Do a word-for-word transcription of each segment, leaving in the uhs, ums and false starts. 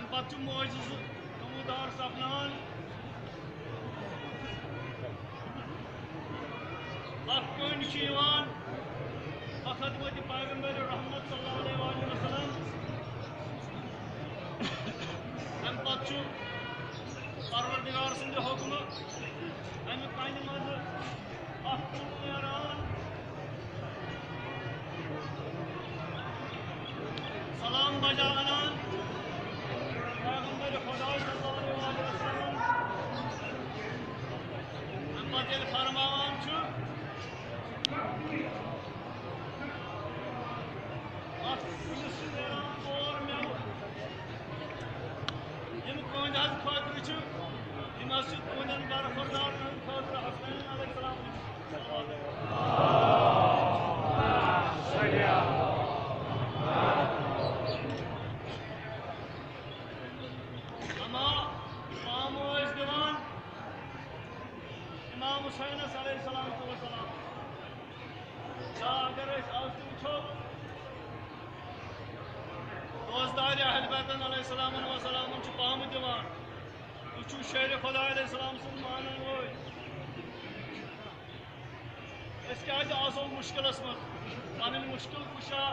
پتہٕ چھُ معجزٕ نمودار سپدان۔ اکھ کٔنٛڈۍ چھِ یِوان بخدمت پیغمبر رحمت صلی اللہ علیہ وآلہ وسلم۔ اَمہِ پتہٕ چھُ پروردگار سٕنٛدِ حُکمہٕ اَمہِ کَنہِ منٛزٕ اکھ کُل نیران، سلام بجا انان پیغمبر خدا صلی اللہ علیہ وسلم۔ اَمہِ پتہٕ ییٚلہِ فرماوان چھُ، اَتھ کُلِس چھُ نیران ژور مٮ۪وٕ۔ یِم کٔنٛدۍ حظ خٲطرٕ چھِ، یِم حظ چھِ کٔنٛدٮ۪ن برخوردار ہٕنٛدِ خٲطرٕ حسنین علیہ السلام۔ اما پامہٕ ٲسۍ دِوان امام حسینس علیہ الصلوۃ والسلام۔ یا اگر أسۍ از تہِ وٕچھو، روزدارِ اہل بیتن علیہ السلام و سلام چھِ پامہٕ دِوان۔ تُہۍ چھِو شیرِ خدا علیہ السلام سُنٛد مانن وٲلۍ۔ أسۍ کیٛازِ آسو مُشکِلس منٛز؟ پنٕنۍ مُشکِل کُشا،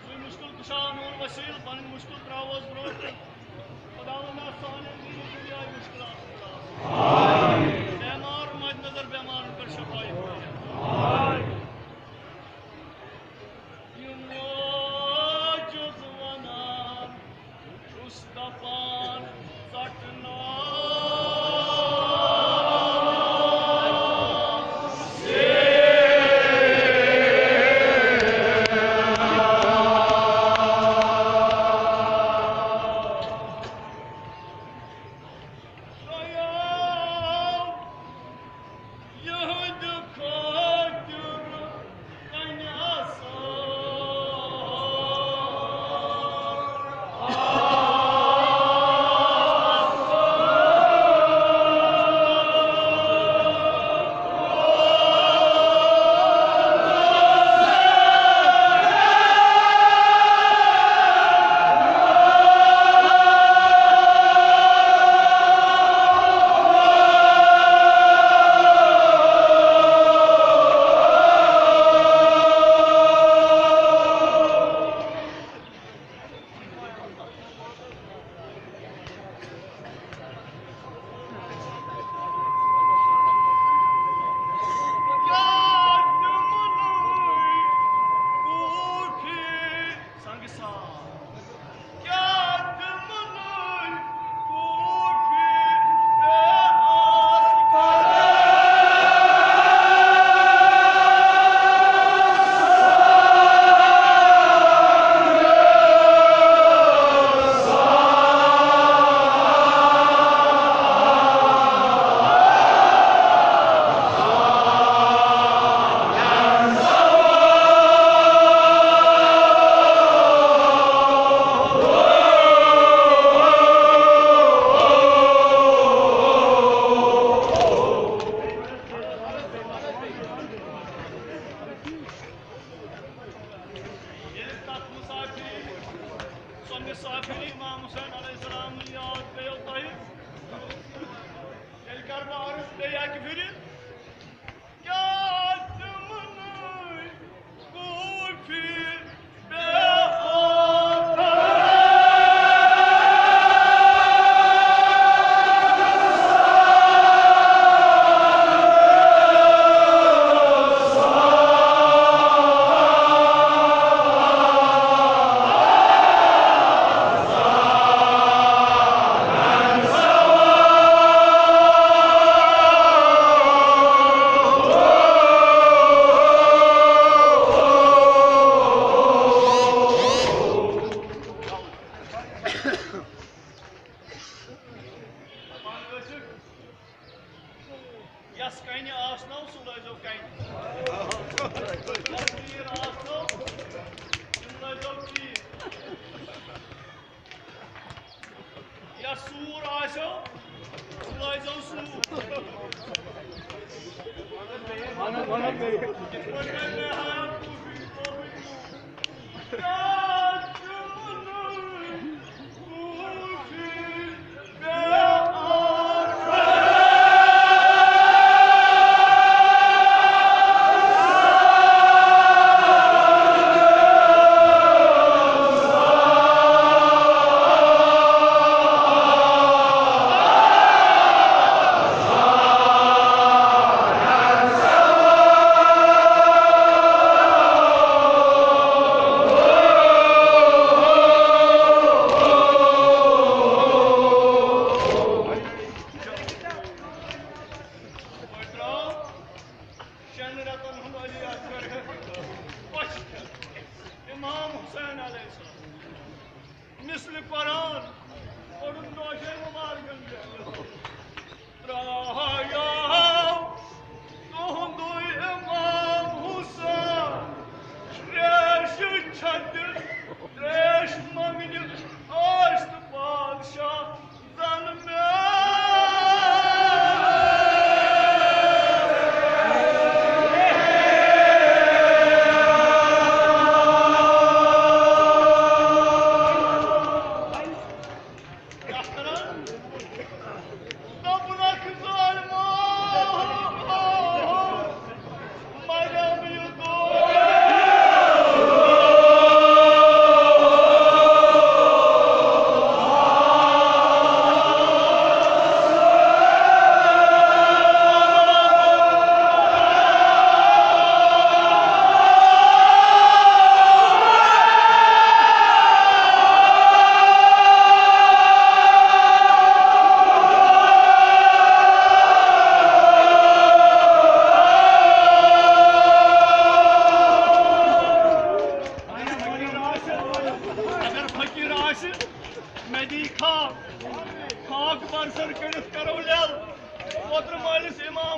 سُے مُشکِل کُشا میون وسیٖل، پنٕنۍ مُشکِل ترٛاووس برٛونٛہہ کُن۔ خداوندا سانٮ۪ن دِنہٕ دُنیاہٕکۍ مُشکِلات ترٛاو۔ بٮ۪مار مد نظر بٮ۪مارن پٮ۪ٹھ شفا عطا۔ یِم موجود ونان چھُس دپان ژٹناو۔ یِہنٛدِ خٲطرٕ کنہِ آسان۔ سنگ صاحب۔ کیٛاہ تِمنٕے کوٗفی بے آس کرے؟ ییٚلہِ تَتھ مسافری، سۄ مسافری امام حسین علیہ السلام یاد پیٚیو تۄہہِ، تیٚلہِ کَرٕ بہٕ عرض بیٚیہِ اَکہِ پھِرِ۔ کیٛاہ تِمنٕے کوٗفی بے آس یس کنہِ آسنو، سُہ لٲزیو کنہِ۔ یس تیٖر آسنو، تِم لٲزیو تیٖر۔ یس سوٗر آسیو، سُہ لٲزیو سوٗر۔ یِتھ پٲٹھۍ وۄنۍ مےٚ ہاو کوٗفی، کوٗفی، کوٗفی۔ کیٛاہ تِمنٕے کوٗفی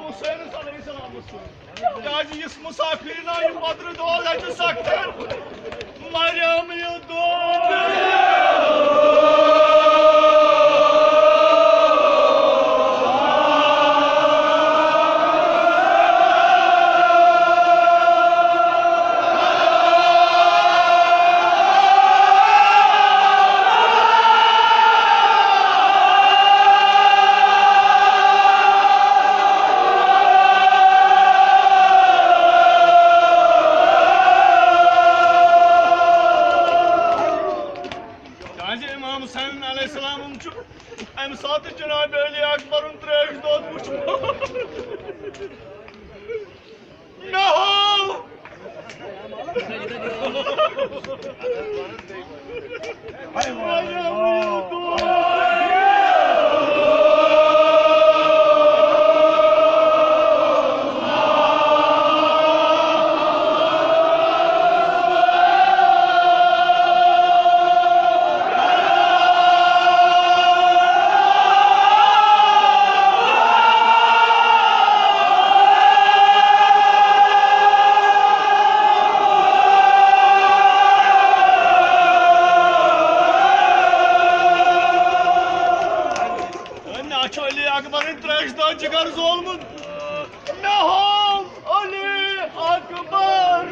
حسینس علیہ السلامس سۭتۍ۔ کیازِ یُس مسافرین آو، یہِ پترٕ دور گژھِ سخت۔ مریم یہِ دود۔ کیازِ امام حسین علیہ السلام چھُ امہِ ساتہٕ جناب علی اکبرُن تریش دود وُچھمُت۔ مےٚ ہاو۔ أمۍ ہا چھُ علی اکبرٕنۍ تریش دود جگر زولمُت۔ مےٚ ہاو علی اکبر۔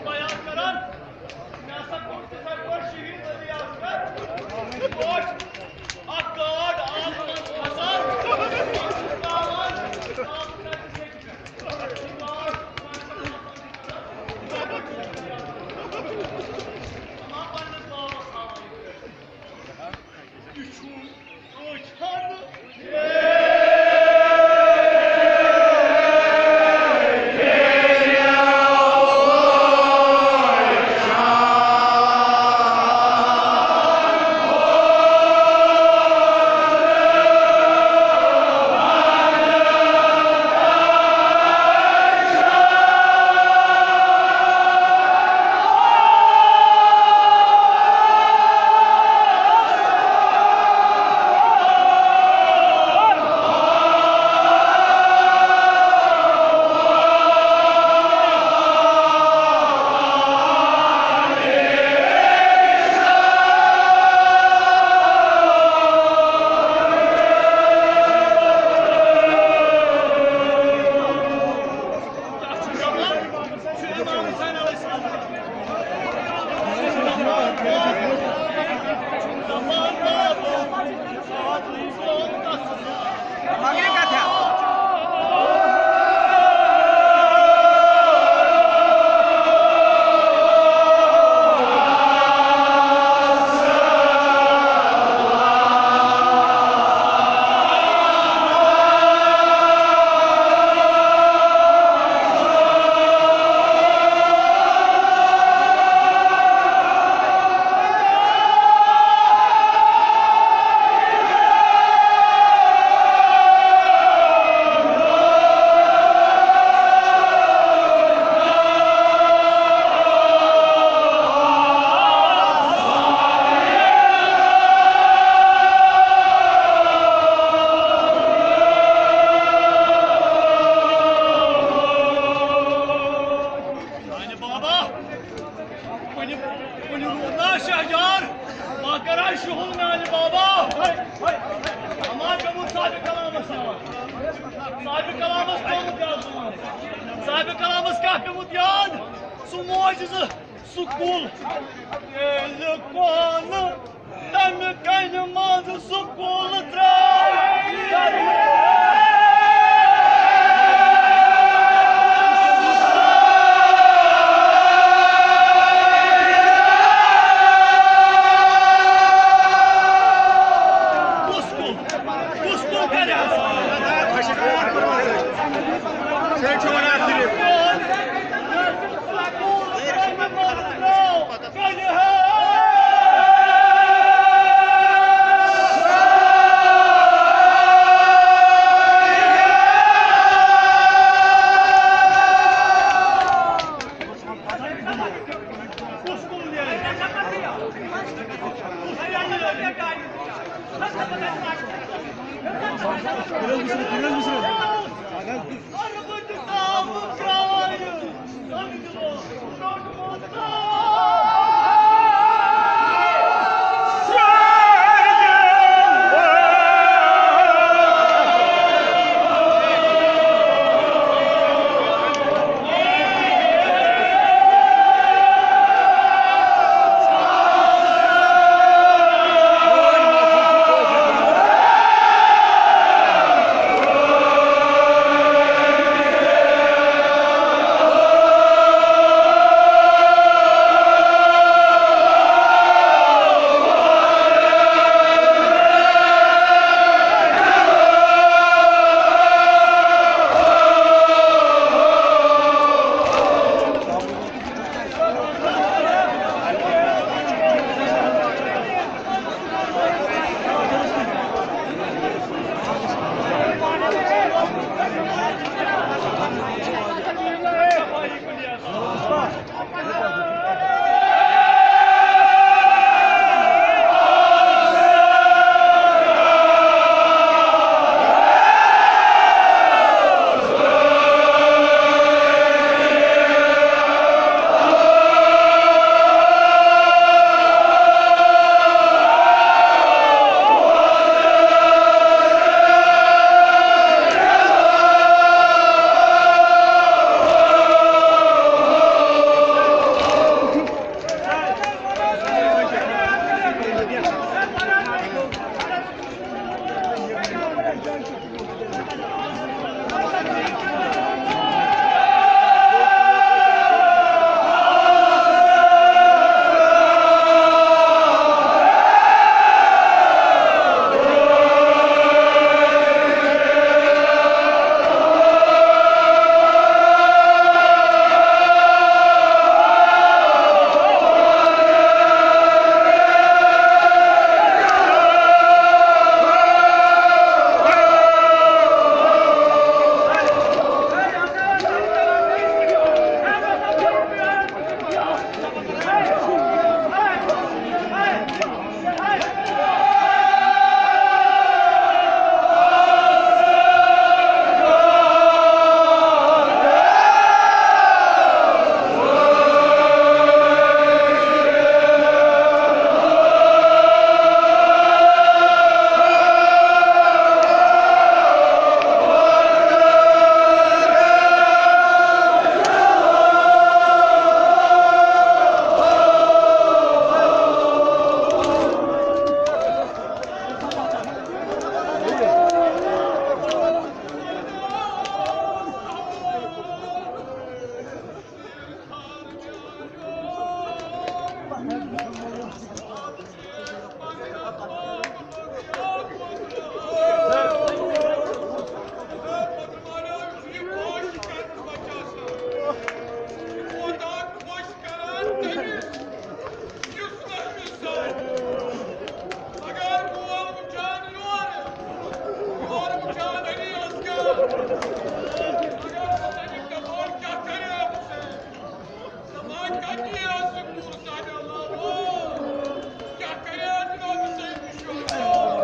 بیان کران، مےٚ ہسا کوٚر تِتھَے پٲٹھۍ شہیٖد علی اصغر۔ یِتھ پٲٹھۍ اکھ گاڈ آب منٛز پھسان، آب منٛز پھسان۔ میانہِ بابا، کُنہِ، کُنہِ روٗد نا شہجار، ما کران شُہُل میانہِ بابا۔ اما پیوٚمُت صاحبِ کلامس یاد۔ صاحبِ کلامس پیوٚمُت یاد۔ صاحبِ کلامس کیٛاہ پیوٚمُت یاد؟ سُہ معجزٕ، سُہ کُل۔ ییٚلہِ کۄلہٕ تَمہِ کنہِ منٛز سُہ کُل ترٛاوِ۔ کُس کُل؟ کُس کُل کرِ حظ؟ کیٛاہ کرے جناب سید شہداء؟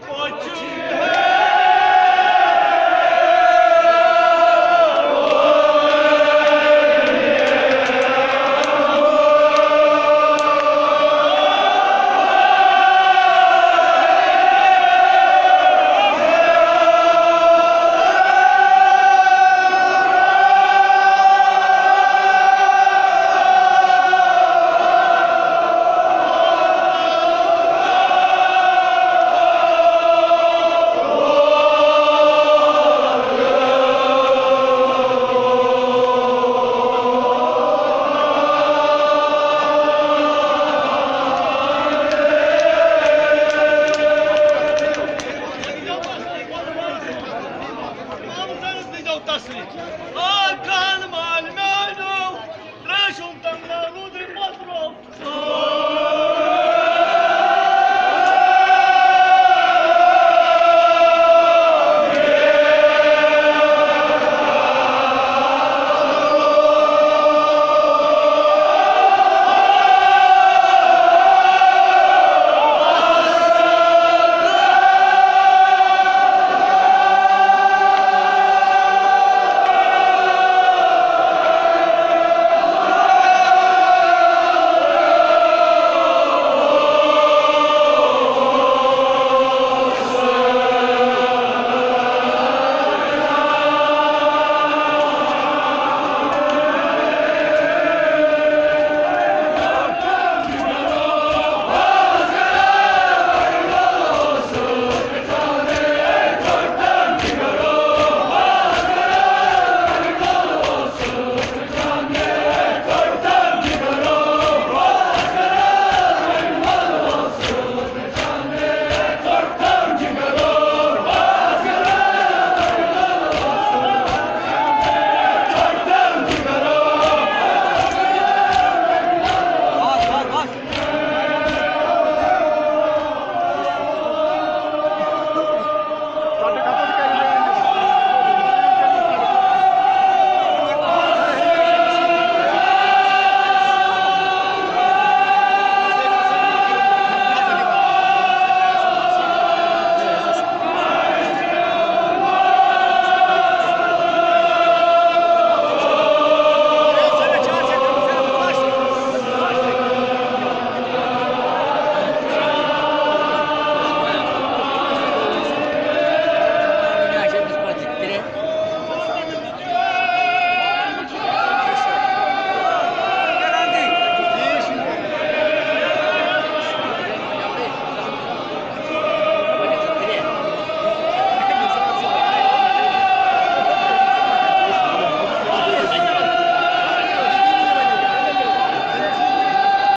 پوچھو